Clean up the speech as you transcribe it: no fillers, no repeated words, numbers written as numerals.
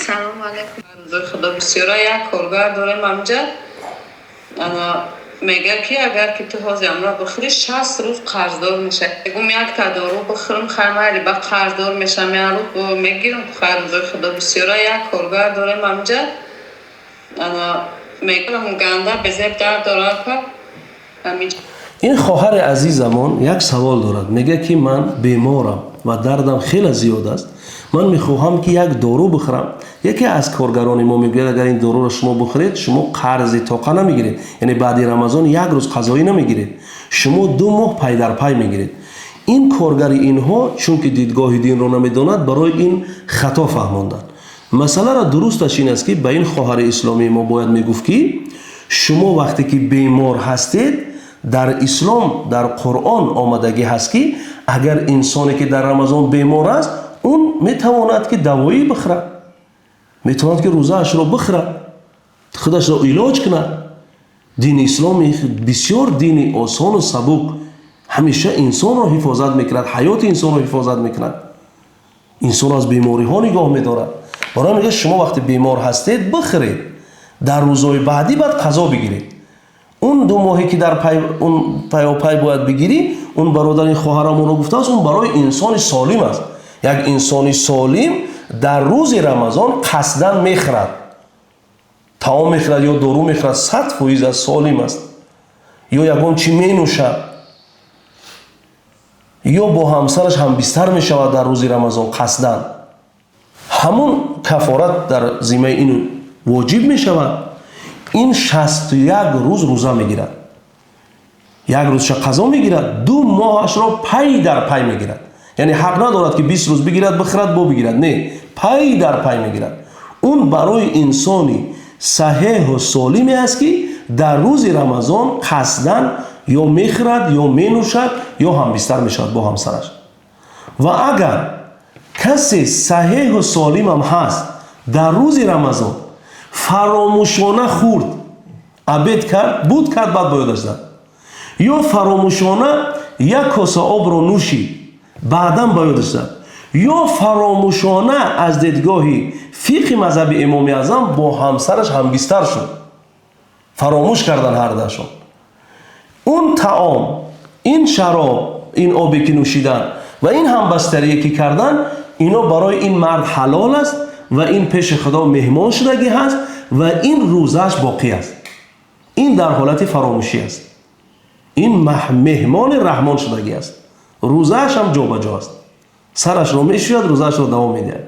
Салому алайкум. Рӯзои Худо бисёра як коргар дорем ҳамҷа. Ана мега, ки агар ки ту ҳозир амра бихӯри, 60 рӯз қарздор мешавӣ. Мегум, якта дору бихӯрам, хай, майли, ба қарздор мешавам, як рӯз мегирам. Хай, рӯзои Худо бисёра як коргар дорем ҳамҷа. Ана мегӯям, ганда безеб дард дорад ка. Ин хоҳари азизамон як савол дорад. Мегӯяд, ки ман беморам ва дардам хеле зиёд аст. Ман мехоҳам, ки як дору бихӯрам. Яке аз коргарони мо мегӯяд: агар ин доруро шумо бихӯред, шумо қарзи тоқа намегиред, яъне баъди Рамазон як рӯз қазоӣ намегиред, шумо 2 моҳ пайдарпай мегиред. Ин коргари инҳо, чунки дидгоҳи динро намедонад, барои ин хато фаҳмонданд масъаларо. Дурусташ ин аст, ки ба ин хоҳари исломии мо бояд мегуфт, ки шумо вақте ки бемор ҳастед, дар ислом, дар Қуръон омадагӣ ҳаст, ки агар инсоне ки дар Рамазон бемор аст, он метавонад, ки давоӣ бихӯрад, метавонад, ки рӯзаашро бихӯрад, худашро илоҷ кунад. Дини ислом бисёр дини осону сабук, ҳамеша инсонро ҳифозат мекунад, ҳаёти инсонро ҳифозат мекунад, инсонро аз бемориҳо нигоҳ медорад. Барои мегӯяд, шумо вақте бемор ҳастед, бихӯред, дар рӯзҳои баъдӣ баъд қазо бигиред. Он 2 моҳе ки дар он пайопай бояд бигирӣ, он бародари хоҳарамонро гуфтааст, он барои инсони солим аст. Як инсони солим дар рӯзи Рамазон қасдан мехӯрад, таом мехӯрад ё дору мехӯрад, 100% аз солим аст, ё ягон чӣ менӯшад, ё бо ҳамсараш ҳамбистар мешавад дар рӯзи Рамазон қасдан, ҳамун кафорат дар зиммаи ин воҷиб мешавад. Ин 61 рӯз рӯза мегирад, як рӯзша қазо мегирад, 2 моҳашро пай дар пай мегирад. Яъне ҳақ надорад, ки 20 рӯз бигирад, бихӯрад, бо бигирад. Не, пай дар пай мегирад. Он барои инсони саҳеҳу солиме аст, ки дар рӯзи Рамазон қасдан ё мехӯрад, ё менӯшад, ё ҳамбистар мешавад бо ҳамсараш. Ва агар касе саҳеҳу солимам ҳаст, дар рӯзи Рамазон фаромӯшона хӯрд, обед кард, буд кард, баъд ба ёдаш зад, ё фаромӯшона як коса обро нӯшид, баъдан ба ёдаш зад, ё фаромӯшона аз дидгоҳи фиқҳи мазҳаби Имоми Аъзам бо ҳамсараш ҳамбистар шуд, фаромӯш кардан ҳардашон, он таом, ин шароб, ин обе ки нӯшидан ва ин ҳамбастарие ки кардан, ино барои ин мард ҳалол аст ва ин пеши Худо меҳмон шудагӣ ҳаст ва ин рӯзааш боқӣ аст. Ин дар ҳолати фаромӯшӣ аст. Ин меҳмони Раҳмон шудагӣ аст, рӯзааш ҳам ҷобаҷо аст, сарашро мешӯяд, рӯзаашро давом медиҳад.